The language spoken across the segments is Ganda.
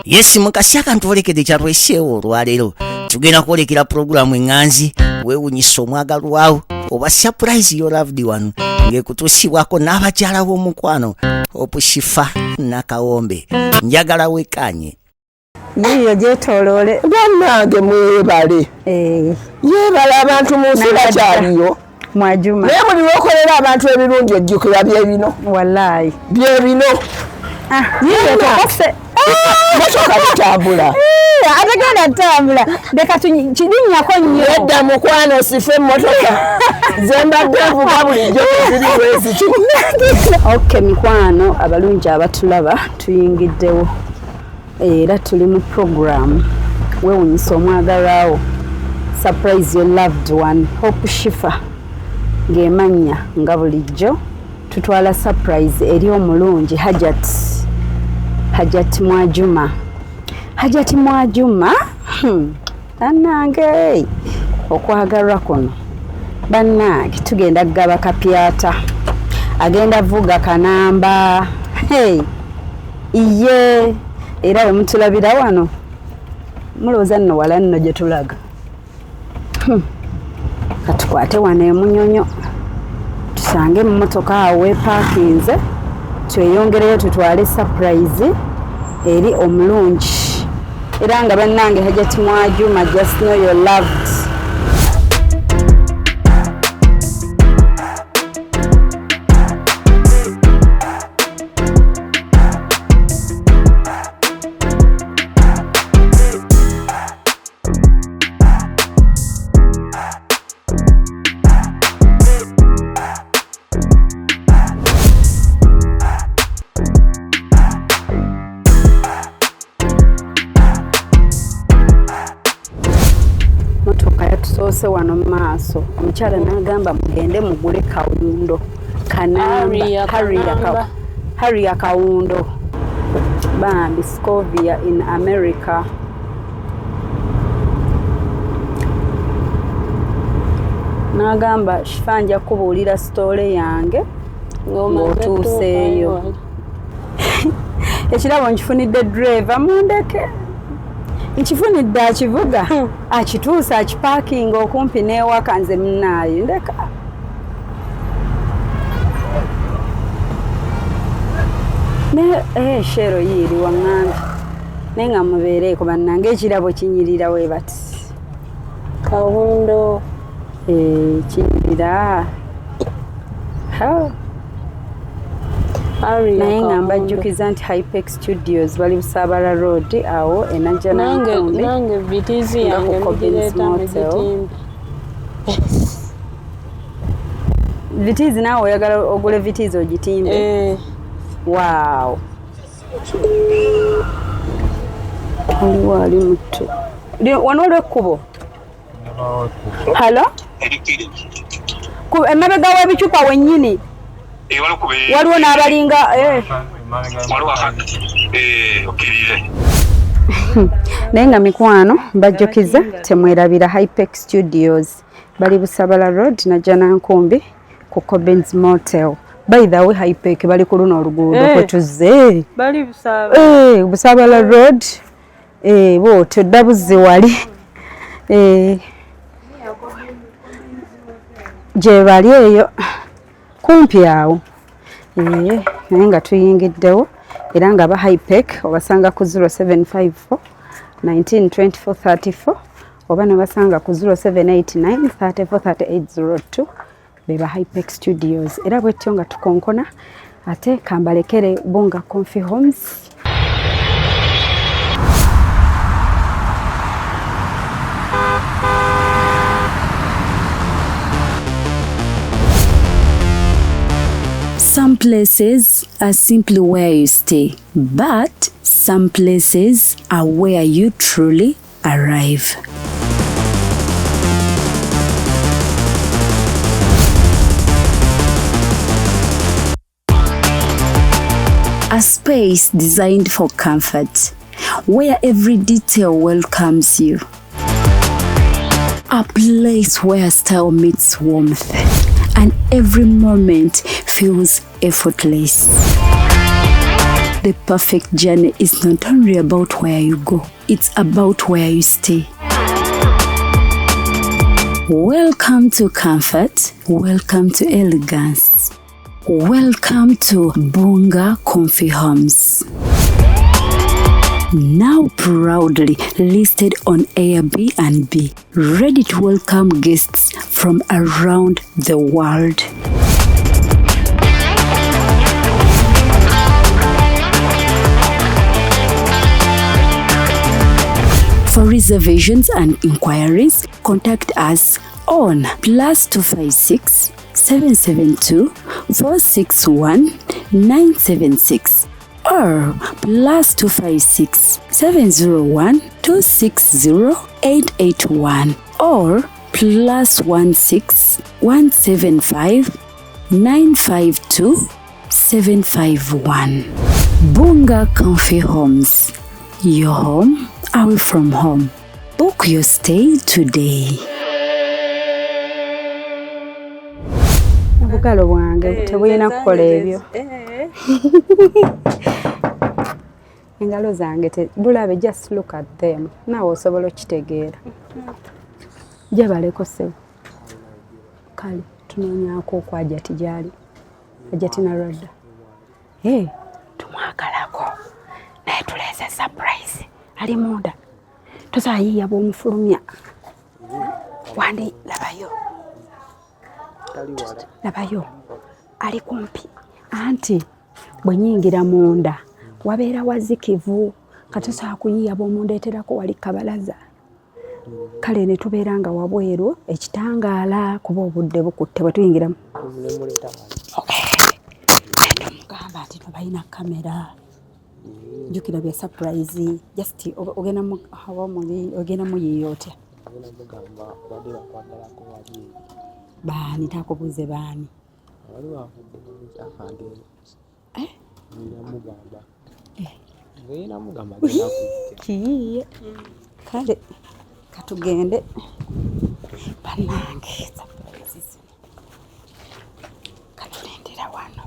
Yes, mukasi akantwolekedde kyatweseewo olwaleero. Tugenda kwolekera pulogulaamu eŋŋanzi weewunyisa omwagalwawo oba surprise your loved one ng'ekutuusibwako n'abakyala b'omukwano Opusifa Nakawombe. Njagala wekkaanye. Yiyo gyetoloole. Bannange mwebale. Eh. Yeebale abantu mu nsi bakyaliyo. Mwajuma. Naye buli lwokolera abantu ebirungi ojjukira byebino. Wallahi. Byebino. Ah, yiyo tokose. Motoka bitambula. Eh, ategenda tambula. Leka kirinnyako nnyo. Nedda mukwano sife emmotoka. Nze mbadde nvuga bulijjo teziri bweziti. Okay, mikwano abalungi abatulaba tuyingiddewo. Era tuli mu program wewunyisa omwagalwawo surprise your loved one Hope Shifa ng'emannya nga bulijjo tutwala surprise eri omulungi Hajat Hajat Mwajuma Hajat Mwajuma bannange okwagalwa kuno bannange tugenda kugaba kapyata agenda vuga kanamba hey. Iye era bwe mutulabira wano mulowooza nno wala nno gye tulaga. Katukwate wano emunyonyo tusange emmotoka awo weepaakinze tweyongereyo tutwale surprise eri omulungi. Era nga bannange Hajat Mwajuma, just know you're loved. Motoka yatusoose wano mu maaso, omukyala n'agamba mugende mugule kawundo kanamba, Harrier kawundo bambi Scovia in America. N'agamba Shifa nja kukubuulira sitoole yange ng'otuuseeyo. Ekirabo nkifunidde driver mundeke. Nkifunidde akivuga akituusa akipaakinga okumpi n'ewaka nze munnaaye ndeka. Ne shero yiiri waŋŋambye naye nga mubeereeko bannange ekirabo kinyirira we bati. Kawundo. Kinyirira. Naye nga mbajjukiza nti Hypex Studios bali Busaabala Road awo e Najjanankumbi. Nange vitizi yange mbireeta mbitimbe. Vitizi naawe oyagala ogule vitizi ogitimbe? Wow. Waliwo ali muto. Wano waliwo ekkubo. Halo? Emabega w'ebicupa wennyini. Waliwo n'abalinga Naye nga mikwano mbajjukiza temwerabira Hypex Studios bali Busabala Road Najjanankumbi ku Cobins Motel. By the way, Hypex bali ku luno oluguudo kwe tuzze. Bali Busabala. Busabala Road. Bw'otyo dda buzzi wali. Gye bali eyo kumpi awo. Naye nga tuyingiddewo era nga ba Hypex obasanga ku 0754 19 24 34 oba ne basanga ku 0789 34 38 02 be ba Hypex Studios. Era bwetyo nga tukonkona ate kambalekere Bunga Comfy Homes. Some places are simply where you stay, but some places are where you truly arrive. A space designed for comfort, where every detail welcomes you. A place where style meets warmth and every moment feels effortless. The perfect journey is not only about where you go, it's about where you stay. Welcome to comfort, welcome to elegance, welcome to Bbunga Comfy Homes. Now proudly listed on Airbnb, ready to welcome guests from around the world. For reservations and inquiries, contact us on +256 772 461 976 or +256 701 260 881 or +16 175 952 751. Bbunga Comfy Homes, your home away from home. Book your stay today. Obugalo bwange tebulina kukola ebyo. Engalo zange bulabe, just look at them. Naawe osobola okitegeera. Gyebaleko ssebo. Kale tunoonyaako okwajati gy'ali. Ajati nalwadda. Tumwagalako. Naye tuleese surprise. Ali munda. Tosobola bw'omufulumya. Wandi labayo. Labayo. Ali kumpi. Anti bwe nyingira munda wabeera wazikivu katosobola kuyiiya bw'omundeeterako wali kabalaza. Kale ne tubeera nga wabweru ekitangaala kuba obudde bukutte bwe tuyingiramu. Tumugamba nti tobalina kamera. Jjukira bya surprise. Just ogenda muyiiya otya? Baani takubuuze baani? Kiyiiye. Kale katugende bannange surprise zino. Katulindira wano.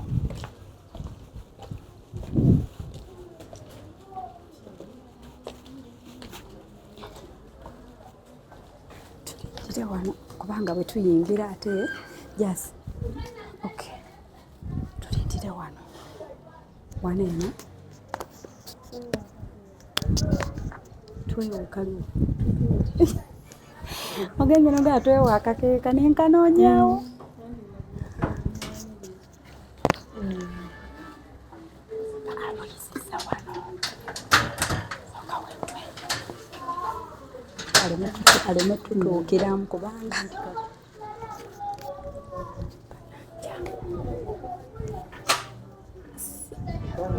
Tulindire wano kubanga bwe tuyingira ate just okay. Tulindire wano. Wano eno. Twewuka. Ogenze nga twewa akakeeka ne nkanoonyaawo. Amuyisizza wano. Sooka weggwe. Aleme tutuukiramu kubanga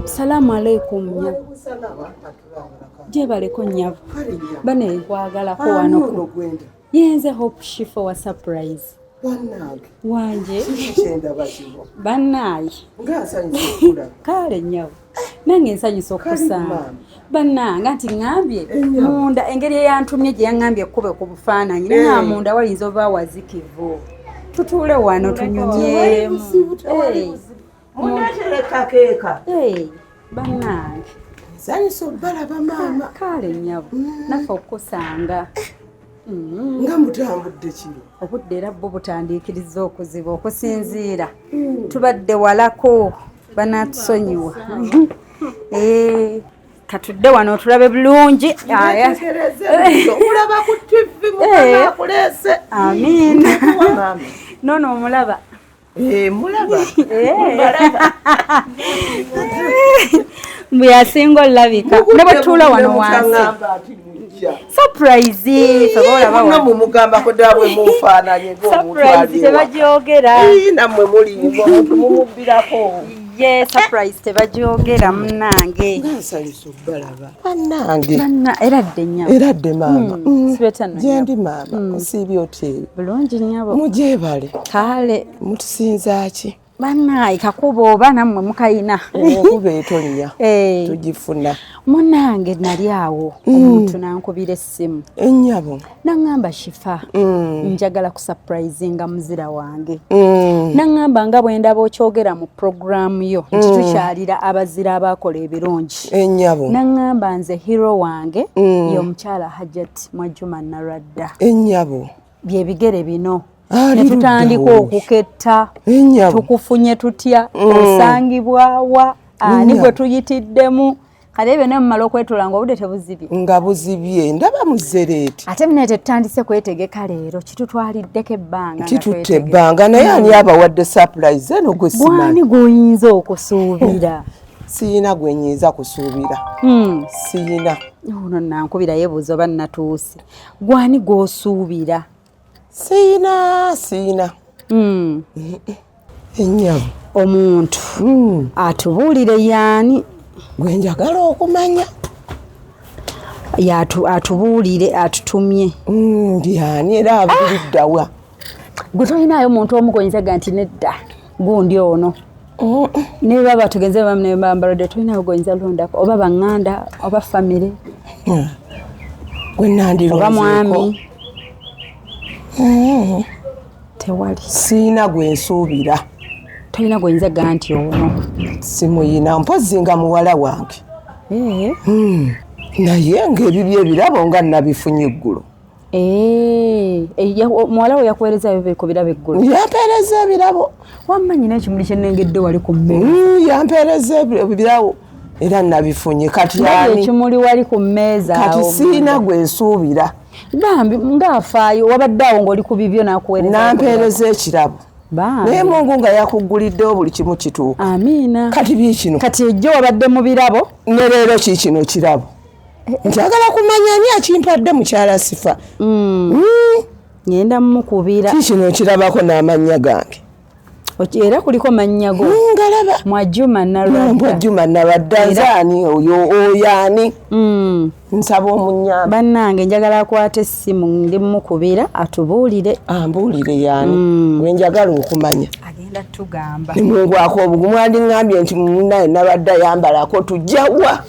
Salaamu aleikum nnyabo. Gyebaleko nnyabo. Bane nkwagalako wano. Yenze Hope Shifo wa surprise. Wanje. Bannaaye. Kale nnyabo. Nange nsanyusa okukusanga. Bannange anti ŋŋambye munda engeri eyantumye gye yaŋŋambye kkube ku bufaananyi naye nga munda wayinza oba wazikivu. Tutuule wano tunyumyemu. Mundeetere kakeeka. Bannange. Nsanyusa obbalaba maama. Kale nnyabo. Naffe okukusanga. Nga mutambudde kiro. Obudde era bwo butandiikiriza okuziba okusinziira. Tubadde walako banaatusonyiwa. Katudde wano otulabe bulungi. Omulaba ku TV Mukama akuleese. Amiina. Noono omulaba. Mulaba. Mbu yasinga olabika. Ne bwe tuula wano wansi. Surprise! Muno mumugambako ddala bwe mufaananye ng'omuntu Surprise aliwa. tebagyogera. Nammwe mulimba omuntu mumubbirako. Ye surprise tebagyogera munnange. Nga nsanyusa obbalaba. Bannange. Era dde nnyabo. Era dde maama. Sibeeta nno Gyendi maama. Osiibye otya eyo? Bulungi nnyabo. Mugyebale. Kale. Mutusinza ki? Bannaaye kakuba oba nammwe mukayina. Enkuba etonnya. Eh. Tugifuna. Munnange nali awo omuntu nankubira essimu. Ennyabo. Naŋŋamba Shifa, njagala kusurprisinga muzira wange. Naŋŋamba nga bwe ndaba okyogera mu puroguraamu yo nti tukyalira abazira abakola ebirungi. Ennyabo. Naŋŋamba nze hero wange ye omukyala Hajat Mwajuma Nalwadda. Ennyabo. Byebigere bino. Ali Ne tutandika ludda wa? okuketta. Ennyabo. Tukufunye tutya? Osangibwawa? Ani gwe tuyitiddemu? Kale ebyo ne mumala okwetula nga obudde tebuzibye. Nga buzibye, ndaba muzereeti. Ate mune tetutandise kwetegeka leero, kitutwaliddeko ebbanga nga Kitutte twetegeka. ebbanga, naye ani abawadde surprise eno gwe Gwani simanyi? gw'oyinza okusuubira? Siyina gwe nnyinza kusuubira. Siyina. Ono nankubira yeebuuza oba nnatuuse. Gwani gw'osuubira? Siyina, siyina. Ennyabo. Omuntu atubuulire yaani? Gwe njagala okumanya. Atubuulire, atutumye. Yaani era abuliddawa? Gwe tolinaayo muntu omu gw'oyinza ga nti nedda gundi ono. Ne baba tugenze ne bambalodde, tolinayo gw'oyinza londako oba baŋŋanda oba famire. Gwe nandironzeeko. Oba mwami. Tewali. Siina gwe nsuubira. Tolina gw'oyinza ga nti ono. Simuyina, mpozzi nga muwala wange. Naye ng'ebibyo ebirabo nga nabifunye eggulo. Muwala we yakuweereza ebyo ku birabo eggulo? Yampeereza ebirabo. Wamma nnyina ekimuli kye nnengedde wali ku mmeeza. Yampeereza ebirabo era nabifunye. Kati Ndabye ani? ekimuli wali ku mmeeza Kati awo. siina gwe nsuubira. Bambi ng'afaayo, wabadde awo ng'oli ku bibyo n'akuweereza. Nampeereza ekirabo. Bambi. Naye Mungu nga yakugguliddewo buli kimu kituuka. Amiina. Kati biikino. Kati ejjo wabadde mu birabo. Ne leero kiikino kirabo. Njagala kumanya ani akimpadde mukyala Sifa. Ngenda mmukubira. Kiikino kirabako n'amannya gange. Era kuliko mannya go. Ngalaba. Mwajuma Nalwadda. Mwajuma Nalwadda, nze ani oyo, oyo ani? Nsaba omunnyambe. Bannange njagala akwate essimu ndi mmukubira atubuulire. Ambuulire yaani? Gwe njagala okumanya. Agenda tugamba. Ne mungwako obugumu andiŋŋambye nti munnaye Nalwadda yambalako tujja wa?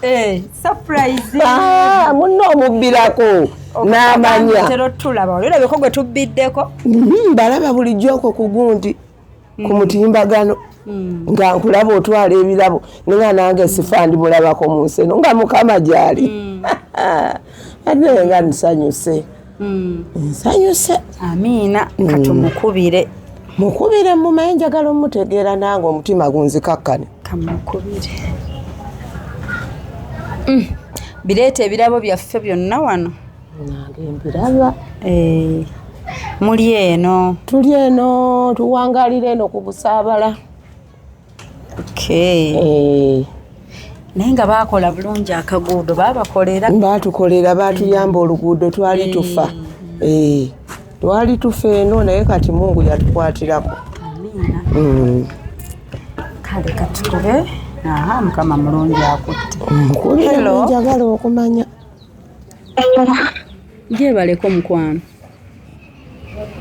Surprise. Munno omubbirako n'amanya. Tero tulaba oli olabeko gwe tubbiddeko. Mbalaba bulijjo okwo ku gundi. Ku mutimbagano. Nga nkulaba otwala ebirabo, naye nga nange Sifa ndimulabako mu nsi eno nga Mukama gy'ali. Ate nga nsanyuse. Nsanyuse. Amiina, katumukubire. Mukubire mumanyi njagala omutegeera nange omutima gunzikakkane. Kamukubire. Bireeta ebirabo byaffe byonna wano. Nange mbiraba. Muli eno. Tuli eno, tuwangalira eno ku busaabala. Naye nga baakola bulungi akaguudo, baabakolera. Baatukolera, baatuyamba oluguudo, twali tufa. Twali tufa eno, naye kati Mungu yatukwatirako. Amiina. Kale katukube. Aha, Mukama mulungi akutte. Mukubire Hello. njagala okumanya. Gyebaleko mukwano.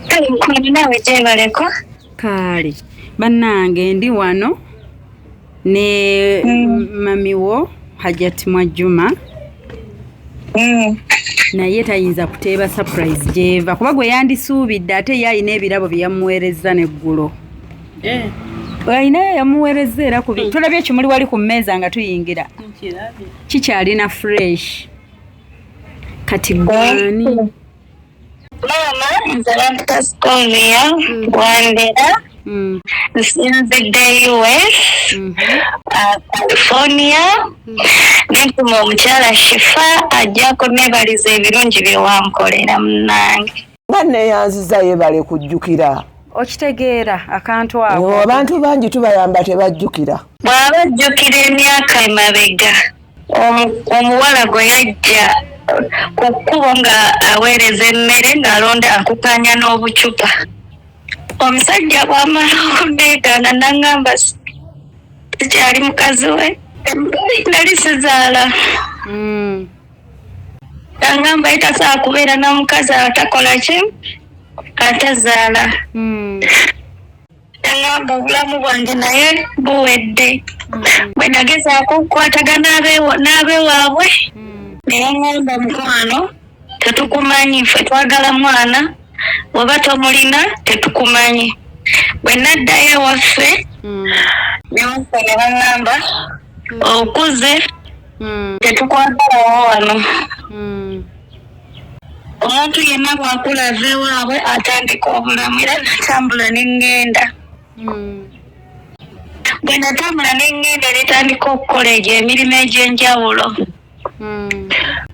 Kale mukwano naawe gyebaleko. Kale bannange ndi wano ne mami wo Hajat Mwajuma. Naye tayinza kuteeba surprise gyeva kuba gwe yandisuubidde ate ye alina ebirabo bye yamuweerezza n'eggulo. Alina yamuweerezza era ku tulabye ekimuli wali ku mmeeza nga tuyingira. Nkirabye. Kikyalina fresh. Kati gwani? Maama, nze bampita Scovia, Wandera. Nsinzidde US, California. Nentuma omukyala Shifa ajja kunneebaliza ebirungi bye wankolera munnange. Nga neeyanziza yeebale kujjukira. Okitegeera akantu ako. Abantu bangi tubayamba tebajjukira. Bw'aba ajjukira emyaka emabega, omuwala gwe yajja ku kkubo nga aweereza emmere ng'alonda akukkaanya n'obucupa. Omusajja bw'amala okunneegaana n'aŋŋamba sikyali mukazi we, nali sizaala. N'aŋŋamba ye tasobola kubeera na mukazi atakola ki? Atazaala. Yaŋŋamba obulamu bwange naye buwedde. Bwe nagezaako okukwatagana n'abewaabwe, ne baŋŋamba mukwano tetukumanyi, ffe twagala mwana, bw'oba tomulina tetukumanyi. Bwe naddayo ewaffe, newaffe ne baŋŋamba okuze tetukwagalawo wano. Omuntu yenna bw'akula ava ewaabwe atandika obulamu, era natambula ne ŋŋenda. Bwe natambula ne ŋŋenda ne ntandika okukola egyo emirimu egy'enjawulo.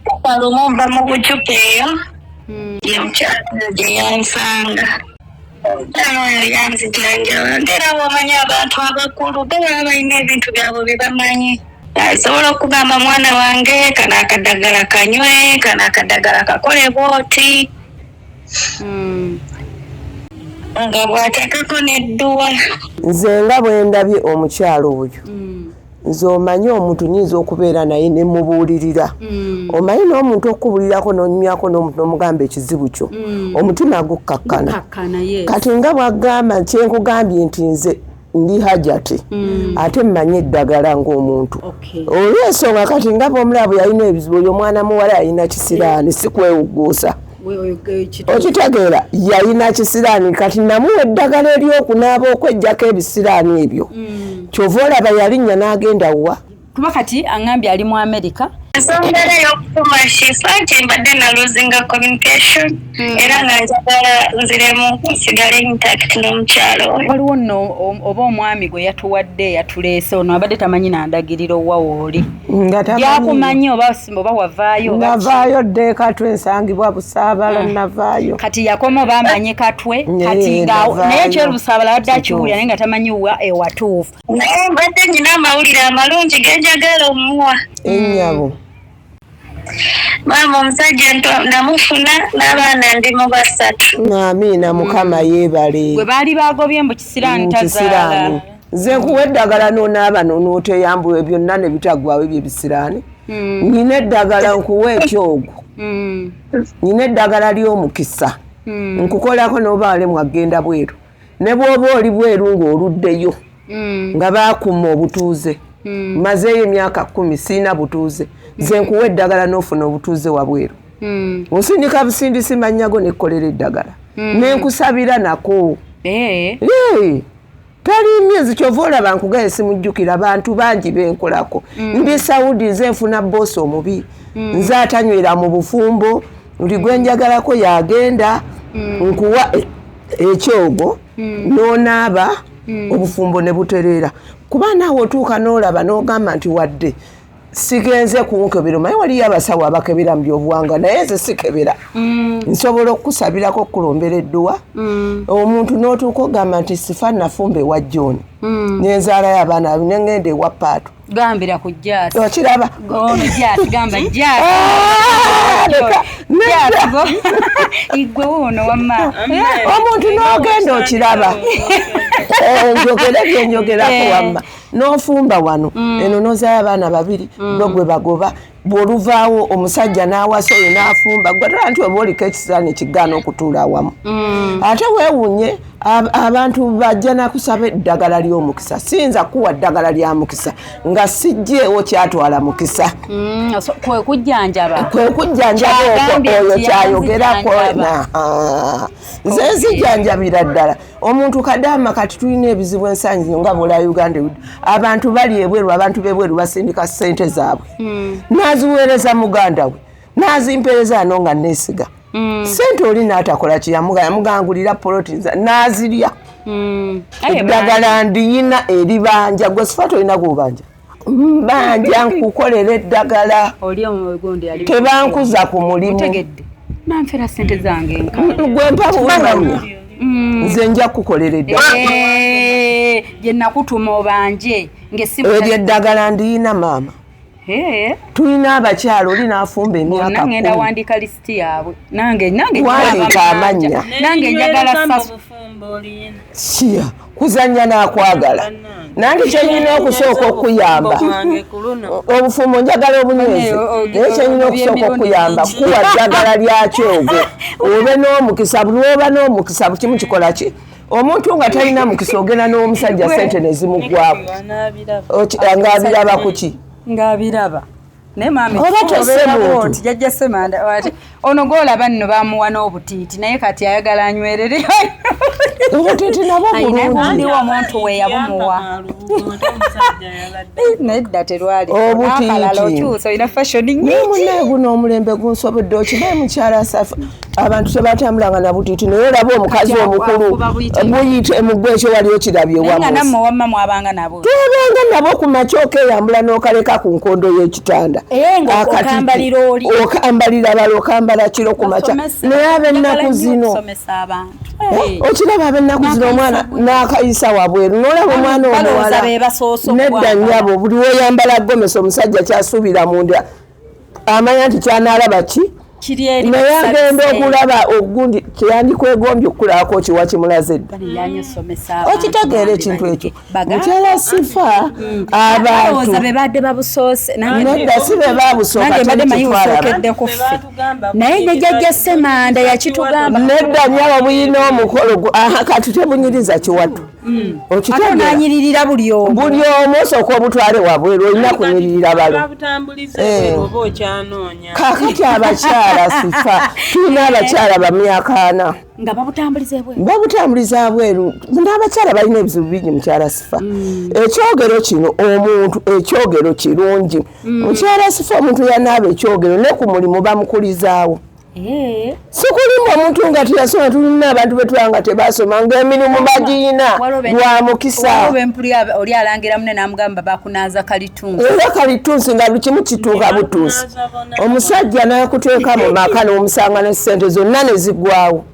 Paka lumu nva mu bucupa eyo ye mukyala oyo gye yansanga. Omukyala oyo yanzijanjaba, nte era bw'omanyi abantu abakulu bo baba balina ebintu byabwe bye bamanyi. Asobola okugamba mwana wange kano akadagala kanywe, kano akadagala kakole bw'oti, nga bw'ateekako n'edduwa. Nze nga bwe ndabye omukyala oyo, nze omanyi omuntu nyinza okubeera naye ne mubuulirira. Omanyi n'omuntu okukubulirako n'onyumyako n'omuntu n'omugamba ekizibu kyo, omutima gukkakkana. Kati nga bw'agamba kyenkugambye nti nze ndi Hajati, ate mmanyi eddagala ng'omuntu. Olw'ensonga kati nga bw'omulaba yalina ebizibu, oyo omwana muwala yalina kisiraani, si kwewugguusa. Okitegeera, yalina kisiraani. Kati namuwa eddagala ery'okunaaba okweggyako ebisiraani ebyo. Kyova olaba yalinnya n'agenda wa? Kuba kati aŋŋambye ali mu Amerika. Ensonga era ey'okutuma Shifa nti mbadde naluzinga communication, era nga njagala nziremu nsigale intact n'omukyalo oyo. Waliwo nno oba omwami gwe yatuwadde yatuleese ono abadde tamanyi nandagiriro wa wooli. Nga tamanyi. Byakumanyi oba wavaayo oba ki? Navaayo dda e Katwe, nsangibwa Busaabala, navaayo. Kati yakoma oba amanye Katwe, kati nga navaayo. naye ekyobusaabala abadde akiwulira naye nga tamanyi wa ewatuufu. Naye mbadde nnina amawulire amalungi ge njagala omuwa. Ennyabo. Maama omusajja namufuna n'abaana ndi mu basatu. Amiina, Mukama yeebale. Gwe baali bagobye mbu kisiraani tazaala. Kisiraani. Nze nkuwa eddagala n'onaaba n'oteyambula byonna ne bitaggwawo ebyo ebisiraani. Nina eddagala nkuwa ekyogo. Nina eddagala ly'omukisa. Nkukolako n'oba alemwa agenda bweru. Ne bw'oba oli bweru ng'oluddeyo nga baakuma obutuuze. Mmazeeyo emyaka 10 sirina butuuze. Nze nkuwa eddagala n'ofuna obutuuze wabweru. Onsindika busindisi mannyago nekkolera eddagala. Ne nkusabira nako. Tali myezi kyova olaba nkugaye simujjukira, bantu bangi benkolako. Ndi Saudi nze nfuna boosi omubi. Nze atanywera mu bufumbo, buli gwe njagalako yagenda, nkuwa ekyogo n'onaaba obufumbo ne butereera. Kuba naawe otuuka n'olaba n'ogamba nti wadde sigenze kunkebera, omanyi waliyo abasawo abakebera mu byobuwangwa, naye nze sikebera. Nsobola okukusabirako okukulombera edduwa. Omuntu n'otuuka ogamba nti sifa nafumba ewa John. Nenzaalayo abaana ne ŋŋenda ewa Paatu. Gambira ku Jaasi. Okiraba? Ono Jaasi, gamba Jaasi. Leka, Jaasi, igwe wuuno wamma. Omuntu n'ogenda okiraba. Njogere bye njogerako wamma. N'ofumba wano, eno n'ozaayo abaana babiri, gwe gwe bagoba. Bw'oluvaawo omusajja n'awasa oyo n'afumba, gwe tolaba nti oba oliko ekisiraani kigaana okutuula awamu. Ate weewuunye abantu bajja nakusaba eddagala ly'omukisa. Siyinza kuwa ddagala lya mukisa nga sijjeewo kyatwala mukisa. So, kwe kujjanjaba. Kwe kujjanjaba okwo, Kyagambye oyo nti kyayogerako. yanzijanjaba. Nze nzijanjabira ddala. Omuntu kadaama kati tulina ebizibu ensangi zino nga bw'olaba Uganda ewudde. Abantu bali ebweru, abantu b'ebweru basindika ssente zaabwe. N'aziweereza muganda we, n'azimpeereza ano nga neesiga. Ssente oli n'atakola kye yamugangulira poloti n'azirya. Eddagala ndiyina eribanja, gwe sifa tolina gw'obanja. Mbanja nkukolera eddagala. Oli omugundi ali Tebankuza ku mulimu. Otegedde. Nanfera ssente zange nka. Gwe mpa buwumanya. Nze nja kukukolera eddagala. Gye nakutuma obanje ng'essimu Eryo eddagala ndiyina maama. Tulina abakyala oli n'afumba emyaka Bonna ngenda 10. wandiika lisiti yaabwe. Nange, nange Wandiika njagala amannya. Nange njagala sasu. Siya, kuzannya n'akwagala. Nange kye nnina okusooka okuyamba. Obufumbo njagala obunyweze. Naye kye nnina okusooka okuyamba kuwa ddagala lya kyogo. Obe n'omukisa, buli lw'oba n'omukisa kimu kikola ki? Omuntu nga talina mukisa ogenda n'omusajja sente ne zimuggwako. Ng'abiraba kuki? Ng'abiraba. Naye maama Oba ekikulu obeera tosse muntu. bw'oti, jjajja Ssemanda ati ono gw'olaba nno baamuwa n'obutiiti naye kati ayagala anywerere. Obutiiti nabwo Alina bulungi. waliwo omuntu we yabumuwa. Nedda terwali. Obutiiti. Akalala okyusa olina fashion Naye nnyingi. munnaye guno omulembe gunsobodde okimanyi mukyala Safa abantu tebatambulanga na butiiti naye olaba omukazi Kati omukulu akuba buyite. buyite mugwe ekyo wali okirabye Naye nga wamusi. nammwe wamma mwabanga nabo. Twabanga nabo ku makya okeyambula n'okaleka ku nkondo y'ekitanda. Eh, nga Akatiti. okambalira oli. Okambalira bala okambala kiro ku makya. Basomesa. Naye ab'ennaku Njagala nnyo zino okusomesa abantu. Eh, okiraba ab'ennaku zino omwana n'akayisa wabweru n'olaba omwana Balowooza omuwala be basoose nedda okwambala. nnyabo buli w'oyambala gomesi omusajja kyasuubira munda amanya nti kyanaalaba ki Kiri eri naye bakusabise. agenda okulaba ogundi kyeyandikwegombye okukulabako kiwa kimulaze dda. Bali osomesa abantu. Okitegeera ekintu ekyo Bagamba. mukyala Sifa abantu Balowooza be badde babusoose. Nange nedda si be baabusooka nange mbadde teri manyi kyetwalaba. busookedde ku ffe. Naye ne jjajja Ssemanda yakitugamba. Nedda nnyabo buyina omukolo aha kati tebunyiriza kiwatu. Ate Okitegeera onaanyiririra buli omu. Buli omu osooka obutwale wabweru olina kunyiririra balo. Babutambuliza Eh. ebweru oba okyanoonya. Kaakati abakyala Sifa tulina abakyala ba myaka ana Nga babutambuliza ebweru. Babutambuliza bweru n'abakyala balina ebizibu bingi mukyala Sifa. Ekyogero kino omuntu ekyogero kirungi mukyala Sifa omuntu yanaaba ekyogero ne ku mulimu bamukulizaawo. Eh. Sikulimba omuntu nga teyasoma tulina abantu betulaba nga tebasoma ng'emirimu bagiyina lwa mukisa. Waliwo bempuli oli alangira munne n'amugamba bakunaaza kalitunsi. Era kalitunsi nga buli kimu kituuka butuusi omusajja n'akuteeka mu maka n'omusanga ne ssente zonna ne ziggwawo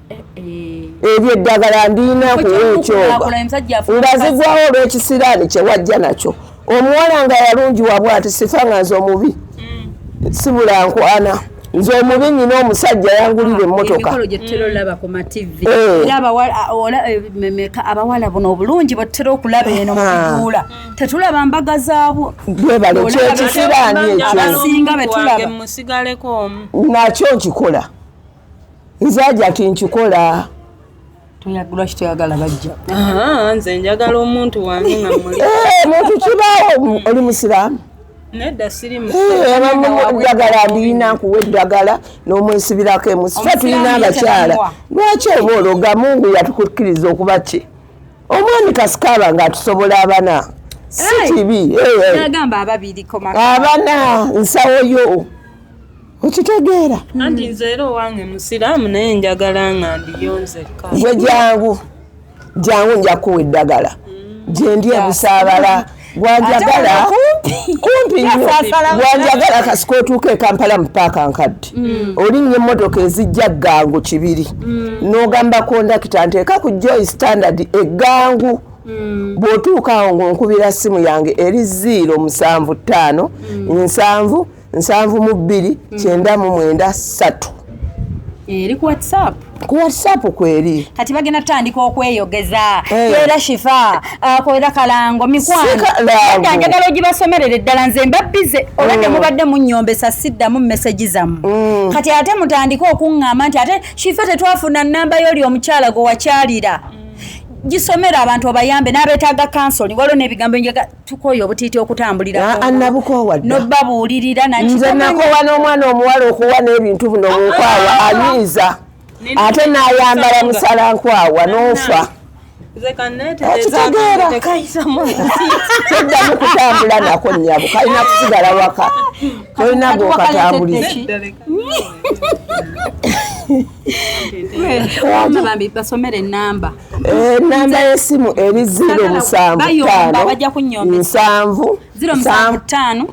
ebyo eddagala ndiina kuwa ekyoga Akola omusajja afuna nga omukazi. zigwawo olw'ekisiraani kye wajja nakyo omuwala nga yalungiwa bw'ati Sifa nga nze omubi sibula nkwana nze omubi nyina omusajja yangulira emmotoka. Emikolo gye tutera olaba ku ma TV. Eh. Era abawala buno obulungi bwe tutera okulaba eno mu Ah. kiduula. Tetulaba mbaga zaabwo. Bwebale Olaba kyekisiraani ekyo. Abasinga be tulaba. Musigaleko omu. Nakyo nkikola nze aja ti nkikola. Lwaki toyagala bajja? Aha, nze njagala omuntu wange nga muli. Eh, muntu kibaawo oli musiraamu? Nedda siri Eh, abamu eddagala ndiyina nkuwa eddagala n'omwesibirako emusi. Ffe tulina Omusiraamu ye abakyala. tebamuwa. Lwaki oba ologa Mungu yatukukkiriza okuba ki? Omwami kasikaaba ng'atusobola abana. Si Hey. kibi. Eh, eh. Nagamba ababiri komaka. Abana nsawo yo. Okitegeera? Anti nze era owange musiraamu naye njagala nga ndiyo nzekka. Gwe jangu. Jangu nja kuwa eddagala. Gye ndi ebusaabala. Gwanjagala kumpi nnyo. Gwanjagala kasika otuuka e Kampala mu paaka nkadde. Olinnya emmotoka ezijja ggangu kibiri. N'ogamba kondakita nteeka ku Joy Standard eggangu. Bw'otuuka awo ng'onkubira ssimu yange eri 075 7 72 993. Eri ku WhatsApp. Ku WhatsApp kweri. Kati bagenda tutandika okweyogeza. Eh. Era Shifa, akolera kalango mikwano. Si kalango. Nedda njagala ogibasomerere ddala nze mba bize olwedde mubadde munnyombesa siddamu message zammwe. Kati ate mutandike okuŋŋamba nti ate Shifa tetwafuna nnamba y'oli omukyala gwe wakyalira. Gisomera abantu obayambe n'abeetaaga counseling waliwo n'ebigambo njaga tukooye obutiiti okutambulira. Ah, nabukoowa dda. N'obabuulirira Nze nakowa n'omwana omuwala okuwa n'ebintu bino mu nkwawa anyiiza. Ate n'ayambala musalankwawa n'ofa. Nze kanneetereza Okitegeera? akantu tekayisamu obutiiti. Toddamu kutambula nako nnyabo kalina kusigala waka. Tolina gw'okatambuliza. Nedda leka. Bambi basomere ennamba. Ennamba y'essimu eri 075 Bayomba, bajja kunnyombesa. 7 075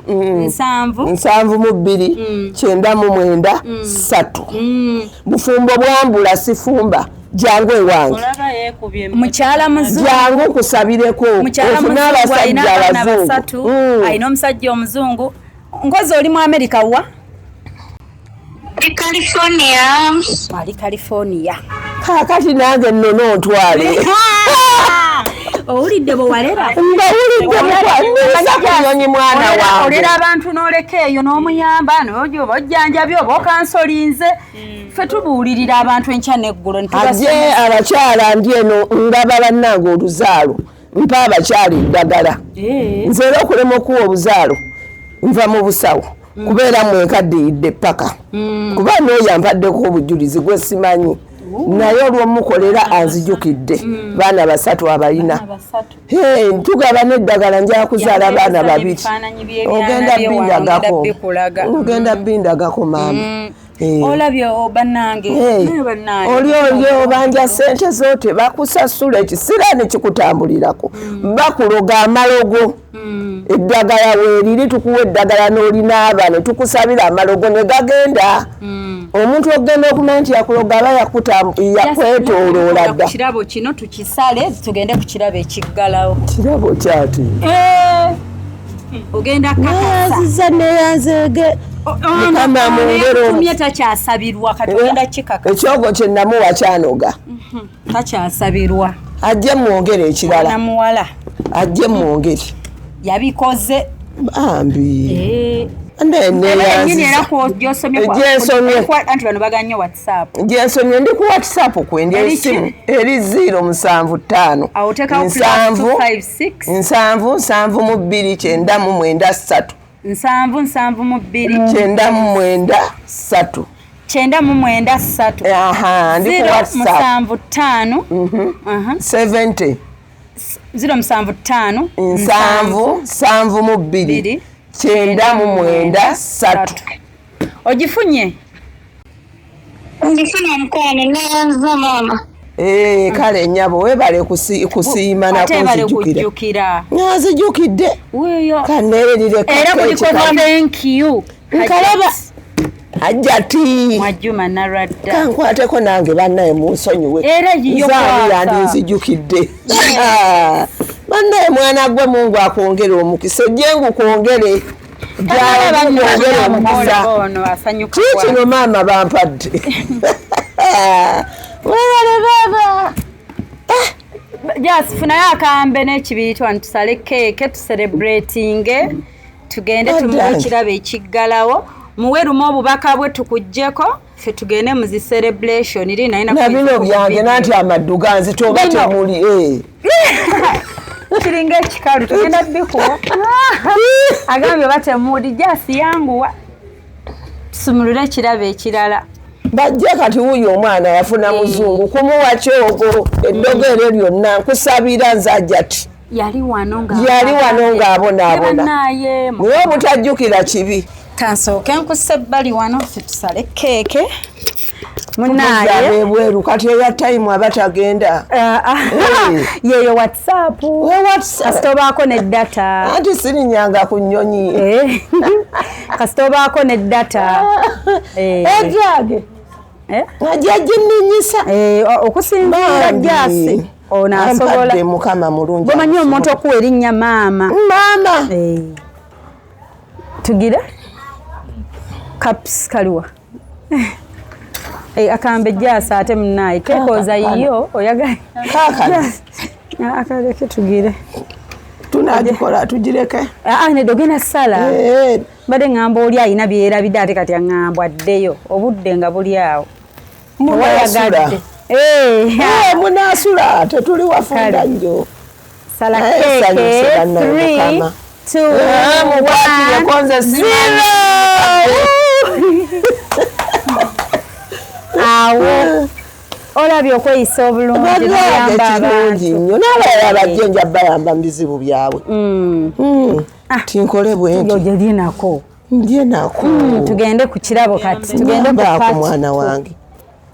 7 72 99 3. Bufumbo bwambula sifumba jangu ewange. Olaba yeekubye Mukyala muzungu. Jangu nkusabireko Mukyala ofune muzungu alina abasajja abaana abazungu. basatu alina omusajja omuzungu. Nkozi oli mu Amerika wa? Ndi California. Ali California. Kaakati nange nno nontwale. Owulidde bwe walera? Mbawulidde mukwaniza ku nnyonyi mwana wange. Olera abantu n'oleka eyo n'omuyamba n'oba ojjanjabye oba okansolinze. Ffe tubuulirira abantu enkya n'eggulo. Ajje abakyala ndi eno ngaba bannange oluzaalo, mpa abakyala eddagala. Nze era okulema okuwa obuzaalo nva mu busawo kubeera mwenkaddiridde ppaka, kuba n'oyo ampaddeko obujulizi gwe simanyi, naye olw'omukolera anzijukidde. Baana basatu abalina, tugaba n'eddagala, nja kuzaala baana babiri. Ogenda bindagako, ogenda bindagako maama. Olabye bannange. Oli oli obanja sente zo tebakusasula, ekisiraani kikutambulirako, bakuloga amalogo. Eddagala weeriri, tukuwa eddagala n'olinaaba ne tukusabira amalogo ne gagenda. Omuntu ogenda okumanya nti yakuloga aba yakwetooloola dda. Kirabo kino tukisale tugende ku kirabo ekiggalawo. Kirabo kyati ogenda kakasa. Neyanziza neyanzeege. Mukama mwongere. Takyasabirwa kati ogenda kikaka. Ekyogo kye namuwa kyanoga. Takyasabirwa. Ajje mwongere ekirala. Namuwala. Ajje mwongere. Yabikoze. Bambi. Gyensomye ndi ku WhatsApp kwendi esimu eri 075 7 7 72 93 7 72 93 93. Aha, ndi ku WhatsApp 075 70 075 7 72 93. Ogifunye? Ngifuna mukwano, neyanziza maama. Kale nnyabo weebale kusiima na kunzijukira. Nzijukidde. Kaneerire era kuliko thank you. Nkalaba Hajjati Mwajuma Nalwadda. Kankwateko nange bannaye munsonyiwe. Era yiyo kwata. Nzijukidde. Bannaye mwana gwe Mungu akwongere omukisa, ojje ngukwongere. Jaawo omukisa. Kino maama bampadde. Webale baba. Just funayo akambe n'ekibiriiti wano tusale keeke tucelebratinge, tugende tumuwe ekirabo ekiggalawo, muwe lumu obubaka bwe tukuggyeko, ffe tugende mu zi celebration. Na bino byange nanti amaddu ganzita oba temuli. Kiringa ekikalu tugenda bikuwa. Agambye oba temuli, just yanguwa tusumulule ekirabo ekirala. Bajje kati wuuyo omwana yafuna muzungu kumuwa kyogo eddogo eryo lyonna nkusabira nze Hajjati. Yali wano ng'abonaabona. Naye obutajjukira kibi. Kansooke nkusse ebbali wano ffe tusale keeke. Munaaye ebweru kati eya time aba tagenda. Yeyo WhatsApp. Kasita obaako ne data. Anti sirinyanga ku nnyonyi. Kasita obaako ne data. Ejage. Ajja ginninyisa. Okusinziira Jasi. Ono asobola. Mukama mulungi. Bw'omanyi omuntu okuwa erinnya maama. Maama. Tugira caps kaliwa. Akambe Jasi ate munaaye keekooza yiyo oyagala. Kaakano. Akaleke tugire. Tunagikola tugireke. Nedda ogenda ssala. Mbadde ŋŋamba oli alina byerabidde ate kati aŋŋamba addeyo obudde nga buli awo. Munaasula. Munaasula tetuli wafunda nnyo. Sala keeke 3 2 1 0. Awo olabye okweyisa obulungi n'oyamba abantu. Nnyo n'abalala bajje nja bayamba mu bizibu byabwe. Tinkole bwe nti. Oyo nako. Ndye nako. Tugende ku kirabo kati. Tugende ku party. Mwana wange.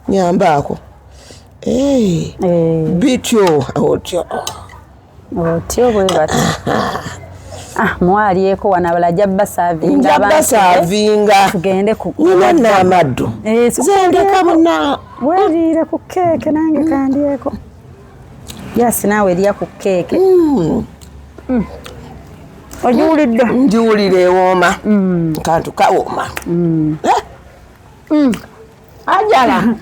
Nyambaako. Bityo otyo. Otyo bwe bati. Mwalyeko wano abalala ajja basaavinga. Nja basaavinga. Tugende ku nina n'amaddu. Nze ndeka muna. Weeriire ku keeke nange kandyeko. Jasi naawe erya ku keeke. Ogiwulidde? Ngiwulira ewooma. Kantu kawooma. Ajala.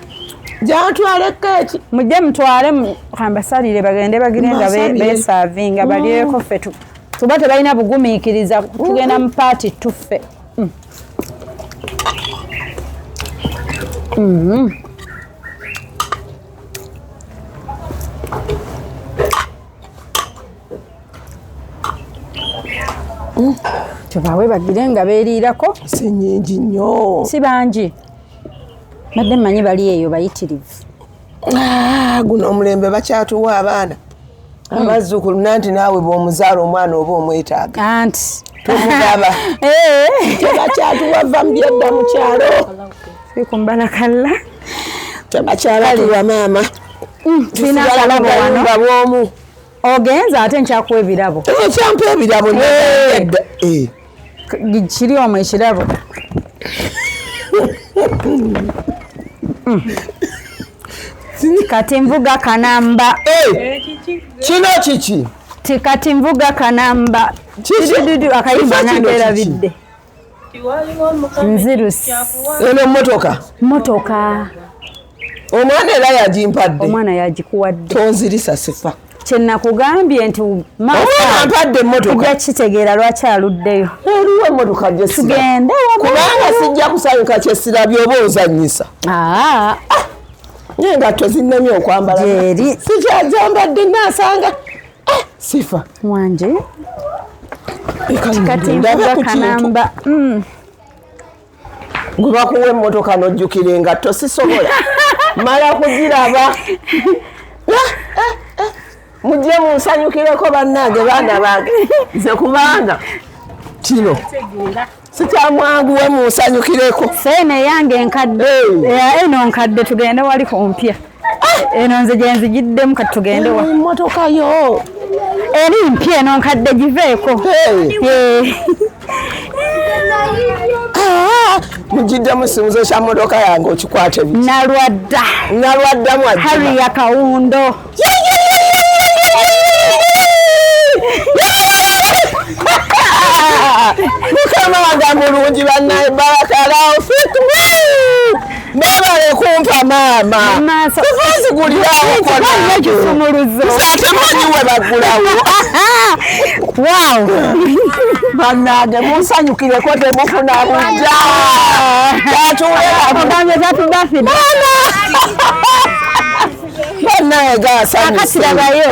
Jantwale keeki. Mujje mutwale kambasalire bagende bagire nga besavinga balyeko ffe tuba tebalina bugumiikiriza tugenda mu paati tuffe. Tubawe bagire nga beeriirako. Si nnyingi nnyo. Si bangi. Badde mmanyi bali eyo bayitirivu. Guno omulembe bakyatuwa abaana. Abazzukulu nanti naawe bw'omuzaala omwana oba omwetaaga. Anti. Tomugaba. Tebakyatuwa va mu byadda mu kyalo. Fikumbalakalla. Tebakyalatuwa maama. Tulina akalabo wano. Bwomu. Ogenza ate nkyakuwa ebirabo. Okyampa ebirabo nedda. Kiri omwo ekirabo. Kati nvuga kanamba. Kino kiki? Kati nvuga kanamba. Akayimba nangerabidde. Nzirusi. Eno mmotoka. Mmotoka. Omwana era yagimpadde. Omwana yagikuwadde. Tonzirisa sifa. Kye nakugambye nti omwana mpadde emmotoka. Ojja kitegeera lwaki aluddeyo. Eriwo emmotoka gye sirabye. Tugende kubanga sijja kusanyuka kye sirabye oba ozannyisa. Naye engatto zinnemye okwambala. Gyeri. Sikyazambadde naasanga. Sifa. Wanje. Kati nvuga kanamba. Gwe bakuwa emmotoka n'ojjukira engatto sisobola. Mala kugiraba. Mujje munsanyukireko bannange baana bange. Nze kubanga kino sikyamwanguwe munsanyukireko. Seene yange enkadde. Eno nkadde tugende wali ku mpya. Eno nze gye nzigiddemu kati tugende wa. Emmotoka yo. Eri mpya eno nkadde giveeko. Mugiddemu simuzo kya mmotoka yange okikwate biki. Nalwadda. Nalwadda mwajjuma. Harrier Kawundo. Mukama wange mulungi bannaye barakallahu fikum. Mwebale kumpa maama. Tuzigulirawo ekisumuluzo. Ate manyi we bagulawo. Wow. Bannange munsanyukireko temufuna bujja. Ogambye tatubafidde. Bannange gasanyuse. Akati labayo.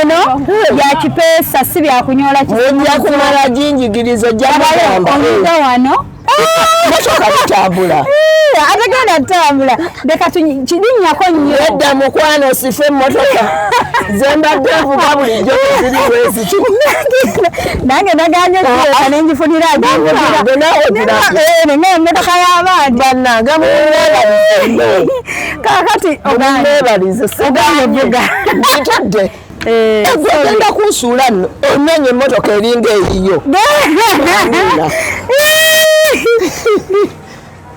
Eno ya kipeesa si byakunyola Mujja kumala ginjigiriza ojja kugamba. Oyinza wano. Motoka tutambula. Atagenda tutambula. Leka kirinnyako nnyo. Nedda mukwano sife emmotoka. Nze mbadde nvuga bulijjo teziri bweziti. Nange naganye okugireka ne ngifunira aginvugira. Naawe ogirabye. Nina emmotoka y'abaana. Bannange munneebalize. Kaakati Munneebalize. ogambye vuga. Ngitadde. Ogenda kunsuula nno ononye emmotoka eringa eyiyo.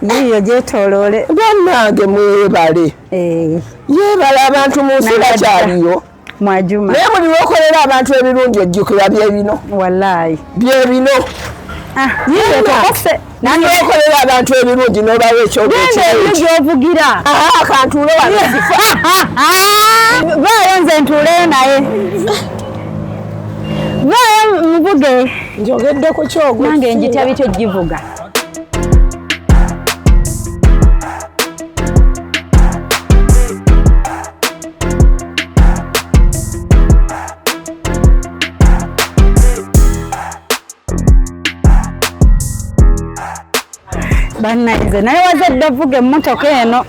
Yiyo gyetooloole. Bannange mwebale. Yeebale abantu mu nsi bakyaliyo. Mwajuma. Naye buli lw'okolera abantu ebirungi ojjukira bye bino. Wallaahi. Bye bino. Yiyo tokose. Nange okolera abantu ebirungi n'obawa ekyogero ekirungi. Gy'ovugira. Kantuule wano sifa. Vaayo nze ntuuleyo naye. Vaayo muvuge. Njogedde ku kyogo. Nange njitya bityo givuga. Bannange naye wazadde ovuga emmotoka eno.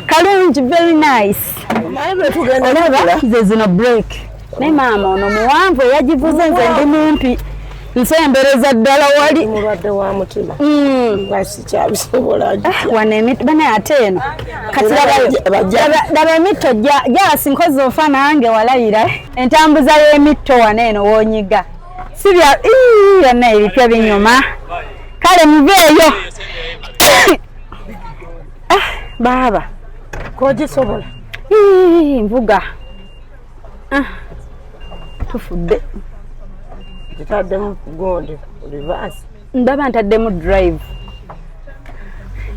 Kalungi very nice. Olaba nze zino break. Naye maama ono muwanvu eyagivuze nze ndi mumpi. Nsembereza ddala wali. Mulwadde wa mutima. Nga sikyabisobola. Wano emiti bana ate eno. Kati laba emitto gyasi nkozi ofa nange walayira. Entambuza y'emitto wano eno w'onyiga. Si bya yonna ebipya binyuma. Kale muveeyo. Baaba. Kogisobola. Nvuga. Tufudde. Gitaddemu gundi reverse. Ndaba ntaddemu drive.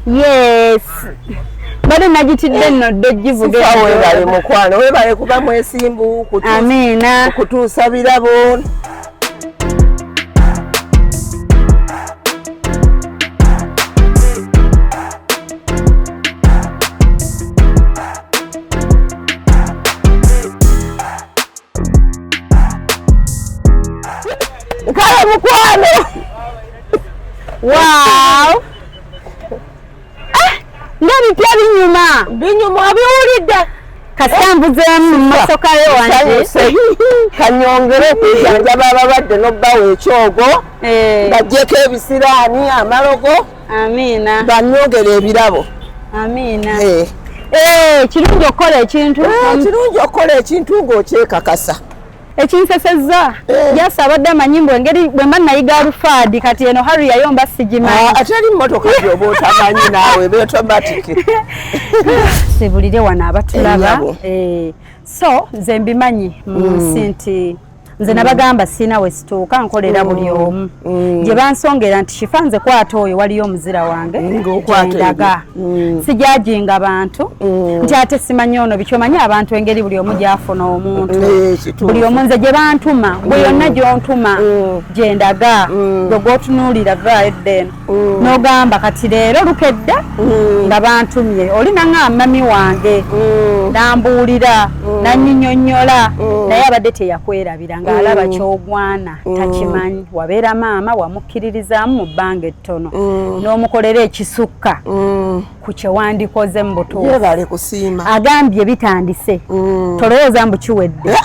Yes. Mbadde nagitidde nno dde ogivuga. Sifa webale mukwano, webale kuba mwesimbu, Amiina. kutuusa birabo. Kale mukwano. Wow. Ng'ebipya binyuma. Binyuma obiwulidde. Kasita nvuzeemu mu mmotoka yo wange. Nsanyuse. Kanyongere okujjanjaba abalwadde n'obbawa ekyogo. Baggyeko ebisiraani, amalogo. Amiina. Banyongere ebirabo. Amiina. Kirungi okukola ekintu. Kirungi okukola ekintu ng'okyekakasa. Ekinsesezza Jasi abadde amanyi mbu engeri bwe mba nayiga Alufaadi kati eno Harry yayo mba sigimanyi. Ate eri mmotoka gy'oba otamanyi naawe eba automatic. Sibulire wano abatulaba. Ennyabo. So nze mbimanyi mu nsi nti nze nabagamba sirina we situuka, nkolera buli omu. Gye bansongera nti Shifa nze kwata oyo waliyo omuzira wange, Ng'okwata gyendaga. ebyo. Sijajinga bantu nti ate simanyi ono biki, omanyi abantu engeri buli omu gy'afuna omuntu. Kituufu. Buli omu nze gye bantuma, gwe yonna gy'ontuma gye ndaga, gwe gw'otunuulira vaayo edda eno. N'ogamba kati leero lukedde nga bantumye, oli naŋŋamba mami wange, nambuulira, nannyinyonnyola, naye abadde teyakwerabira ng'alaba ky'ogwana takimanyi. Wabeera maama wamukkiririzaamu mu bbanga ettono n'omukolera ekisukka ku kye wandikoze mu butuufu. Yeebale kusiima. Agambye bitandise, tolowooza mbu kiwedde.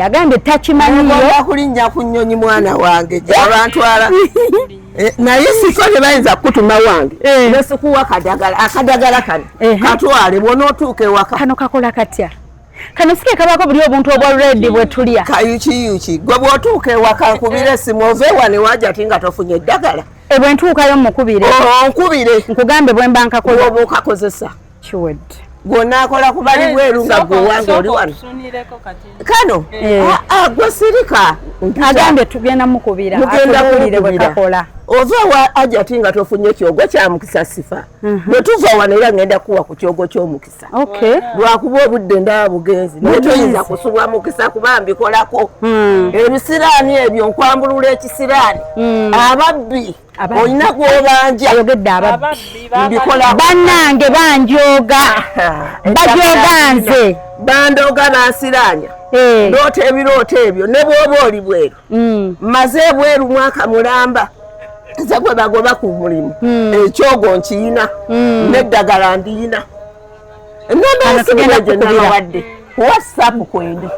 Agambye takimanyiyo. Ngomba kulinnya ku nnyonyi mwana wange gy'abantwala. Naye siko tebayinza kukutuma wange. Ne sikuwa kadagala, akadagala kano. Katwale bw'onootuuka ewaka. Kano kakola katya? Kano si ke kabaako buli obuntu obwa red bwe tulya. Kayukiyuki. Gwe bw'otuuka ewaka nkubira essimu ove wano ewaja ati nga tofunye eddagala. Bwe ntuukayo mmukubire. Onkubire. Nkugambe bwe mba nkakola. Bw'oba okakozesa. Kiwedde. Gw'onaakola ku bali bweru nga gwe owange oli wano. Kano? Gwe sirika. Agambye tugenda mukubira. Mugenda Atubuulire bwe kumukubira. kakola. Ova wa Hajati nga tofunye kyogo kya mukisa Sifa. Bwe tuva wano era ngenda kuwa ku kyogo ky'omukisa. Lwakuba obudde ndaba bugenzi. Naye toyinza kusubwa mukisa kuba mbikolako. Ebisiraani ebyo nkwambulula ekisiraani. Ababbi. Ababbi. Olina gw'obanja. Ayogedde ababbi. Mbikola. Bannange banjooga. Bajooga nze. Bandooga bansiraanya. Ndoota ebirooto ebyo ne bw'oba oli bweru. Mmaze ebweru mwaka mulamba. Nze gwe bagoba ku mulimu. Ekyogo nkiyina. N'eddagala ndiyina. Ennamba Kano y'essimu tugenda gye kukubira. nabawadde. Ku WhatsApp kwendi.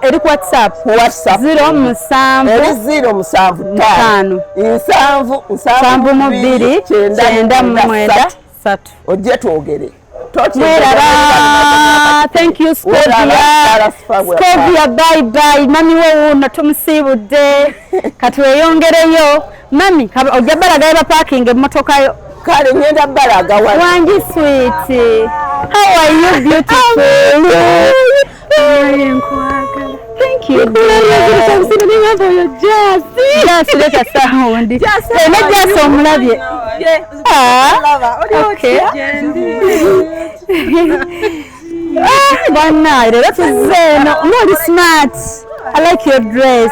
Eri ku WhatsApp. Ku WhatsApp. Zero musanvu. Eri zero musanvu ttaano. ttaano. Nsanvu, nsanvu Nsanvu mu bbiri, kyenda kyenda mu mwenda, mwenda, ssatu. ssatu. Ojje twogere. Mweraba. Thank you, Scovia. Scovia, bye bye. Mami wo wuno tumusiibudde. Katweyongereyo. Mami, ojja balaga ba parking emmotoka yo. Kale ngenda balaga wano. Wangi sweet. How are you beautiful? Thank you. Jasi leta sound. Ne Jasi omulabye. Okay. Bannange leero tuzze eno. Ng'oli smart. I like your dress.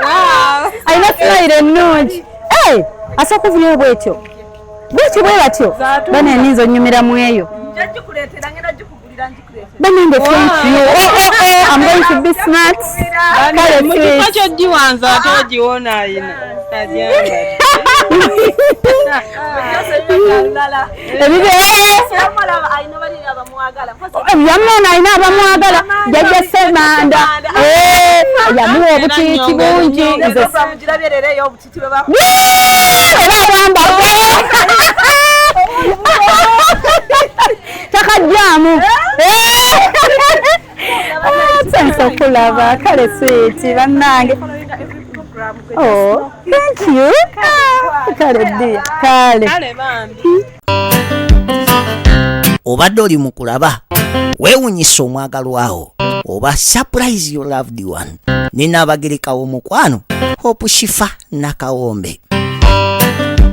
Wow. Alina smile ennungi. Hey, asooka kuvunyawo bw'etyo. Bw'etyo bwe batyo. Bane nninza onnyumira mu eyo. Bannange, thank you. Oh, oh, oh, I'm going to be smart. Kale, Mu kifo sweet. ky'ogiwanza ate ogiwona ayina. Agyambadde. Ebibe. Yamuona alina abamwagala. Jjajja Ssemanda. Yamuwa obutiiti bungi. Nze era abwambadde. Takajjaamu. Nsanyusa okulaba. Kale sweet bannange. Oh, thank you. Kale dear. Kale. Kale bambi. Obadde oli mu kulaba weewunyisa omwagalwawo oba surprise your loved one. Nina omukwano Hope Shifa Nakawombe.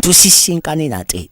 Tusisinkane nate.